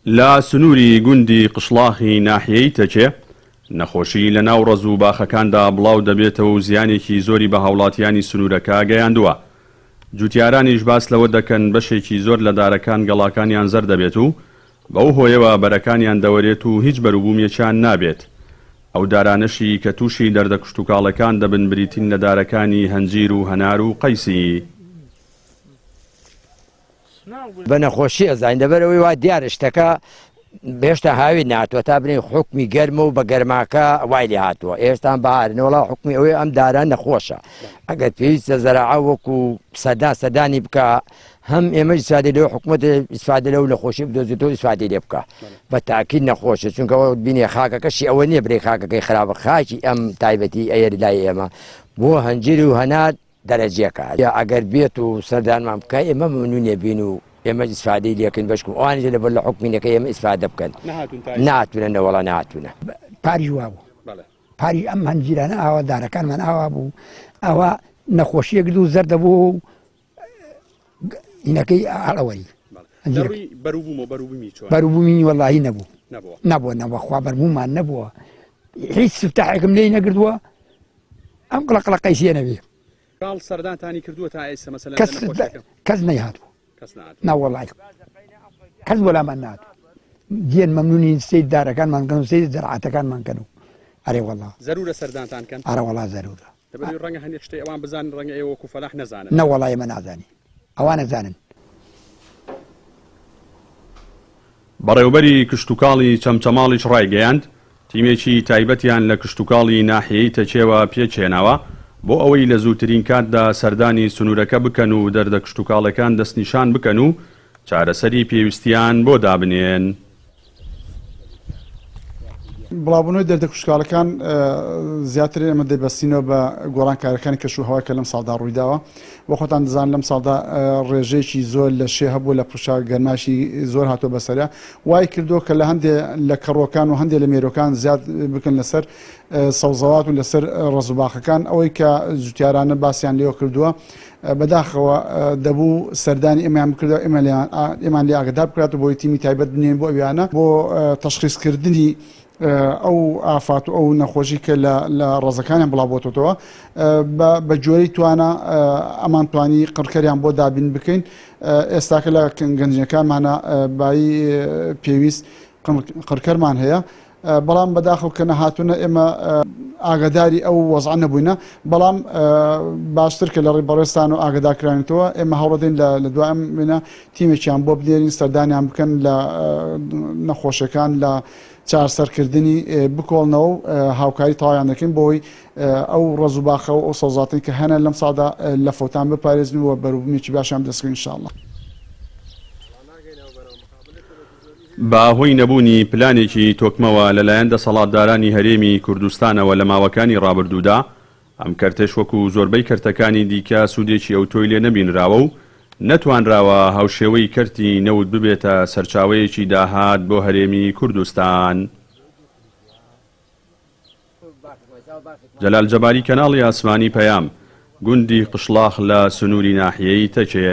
لە سنووری گوندی قشڵاخی ناحیەی تەکێ، نەخۆشی لە ناو ڕەز و باخەکاندا بڵاو دەبێتەوە و زیانێکی زۆری بە هاوڵاتیانی سنوورەکە گەیاندووە. جوتیارانیش باس لەوە دەکەن بەشێکی زۆر لە دارەکان گەڵاکانیان زەرد دەبێت و بەو هۆیەوە بەرەکانیان دەوەرێت و هیچ بەروبوومێکیان نابێت. ئەو دارانەشی کە تووشی دەردە کشتوکاڵەکان دەبن بریتین لە دارەکانی هەنجیر و هەنار و قەیسی. بە نەخۆشی ئەزانین لەبەر ئەوەی وا دیارە شتەکە هێشتا هاوین ناتوە تا بنێ حکمی گەرمە و بە گەرماکە وای لێ هاتووە ئێستان بەهارن وڵا حکمی ئەوەی ئەم دارە نەخۆشە ئەگەر پێویستە زەراعە وەکو سەدا سەدانی بکە هەم ئێمە ئیسفادە لەو حکوومەت ئیسفادە لەو نەخۆشی بدۆزێتەوە ئیسفادەی لێ بکە بە تاکید نەخۆشە چونکە بینێ خاکەکەشی ئەوە نییە برێ خاکەکەی خراپە خاکی ئەم تایبەتی ئەیەر لای ئێمە بۆ هەنجیر و هەنار دەرەجیەکە یا ئەگەر بێت و سەردانمان بکە ئێمە ممنونێ بین و ئێمە ئیسفادەی لێکەین بەشکم ئەوانیش لەبەر لە حوکمینەکە ئێمە ئیسفادە بکەن ناتونە نەوەڵا ناتونە. پاریش وابوو پاریش ئەم هەنجیرانە ئاوا دارەکانمان ئاوا بوو ئاوا نەخۆشیە گرد و زەردە بوو و هینەکەی ئاڵەوەری بەروبوومی وەڵی نەبوو نەبووە نەبووە خوا بەربوومان نەبووە هیچ سفتاحێکم لێی نەگردووە ئەم قڵە قڵە قەیسیە نەبێ. کاڵ سەردانتانی کردووە تا ئێستا مەسەلەن کەس کەس نەیهاتووە کەس نەهاتووە نەوەڵای کەس وەلامان نهاتوو دێن مەمنونین سەیر دارەکانمان کەن و سەیر زەرعاتەکانمان کەن و ئەرێ وەڵا زەرورە سەردانتان کەن ئەرە وەڵا زەرورە لەبەر ڕەنگە هەندێک شتێ ئەوان بزانن ڕەنگە ئێوە وەکو فەلاح نەزانن نەوەڵا ئێمە نازانین ئەوان ئەزانن. بەڕێوبەری کشتوکاڵی چەمچەماڵیش ڕایگەیاند، تیمێکی تایبەتیان لە کشتوکاڵی ناحیەی تەکێوە پێکهێناوە بۆ ئەوەی لە زووترین کاتدا سەردانی سنوورەکە بکەن و دەردە کشتوکاڵێکان دەستنیشان بکەن و چارەسەری پێویستیان بۆ دابنێن. بڵاوبوونەوەی دەردە کشتوکاڵەکان زیاتر ئێمە دەیبەستینەوە بە گۆڕانکاریەکانی کەش و هەوا کە لەم ساڵدا ڕوویداوە وە خۆتان دەزان لەم ساڵدا ڕێژەیەکی زۆر لە شێ هەبوو لە پوشا گەرماشی زۆر هاتووە بەسەرە وای کردووە کە لە هەندێ لە کەڕۆکان و هەندێ لە مێرۆکان زیاد بکەن لەسەر سەوزەوات و لەسەر ڕەز و باخەکان ئەوەی کە جوتیارانە باسیان لێوە کردووە بەداخەوە دەبوو سەردانی ئێمەیان بکردایە ئێمەیان لێ ئاگادار بکرات و بۆی تیمی تایبەت بنێین بۆ ئەویانە بۆ تەشخیصکردنی ئەو ئافات و ئەو نەخۆشی کە لە ڕەزەکانیان بڵاو بۆتەوە بە جۆرەی توانا ئەمان توانی قڕکەریان بۆ دابین بکەین ئێستاکە لە گەنجەکانمانە بایی پێویست قڕکەرمان هەیە بەڵام بەداخەوە کە نەهاتوونە ئێمە ئاگاداری ئەو وەزعە نەبووینە بەڵام باشتر کە لە ڕێی بەڕێزتان و ئاگادار کراوینەتەوە ئێمە هەوڵەدەین لە دوای ئەم وێنە تیمێکیان بۆ بنێرین سەردانیان بکەن لە نەخۆشەکان لە چارەسەرکردنی بکۆڵنەوە و هاوکاری تەواویان دەکەین بۆی ئەو ڕەز و باخە و ئەو سەوزاتەی کە هەنە لەم ساڵدا لە فەوتان بپارێزن و بەروبوومێکی باشیان بدەستکەوین ان شاء اللە. بە هۆی نەبوونی پلانێکی تۆکمەوە لەلایەن دەسەڵاتدارانی هەرێمی کوردستانەوە لە ماوەکانی ڕابردوودا، ئەم کەرتەش وەکو زۆربەی کەرتەکانی دیکە سوودێکی ئەوتۆی لێ نەبینراوە و نەتوانراوە هاوشێوەی کەرتی نەوت ببێتە سەرچاوەیەکی داهات بۆ هەرێمی کوردستان. جەلال جەباری کەناڵی ئاسمانی پەیام، گوندی قشڵاخ لە سنووری ناحیەی تەکێ.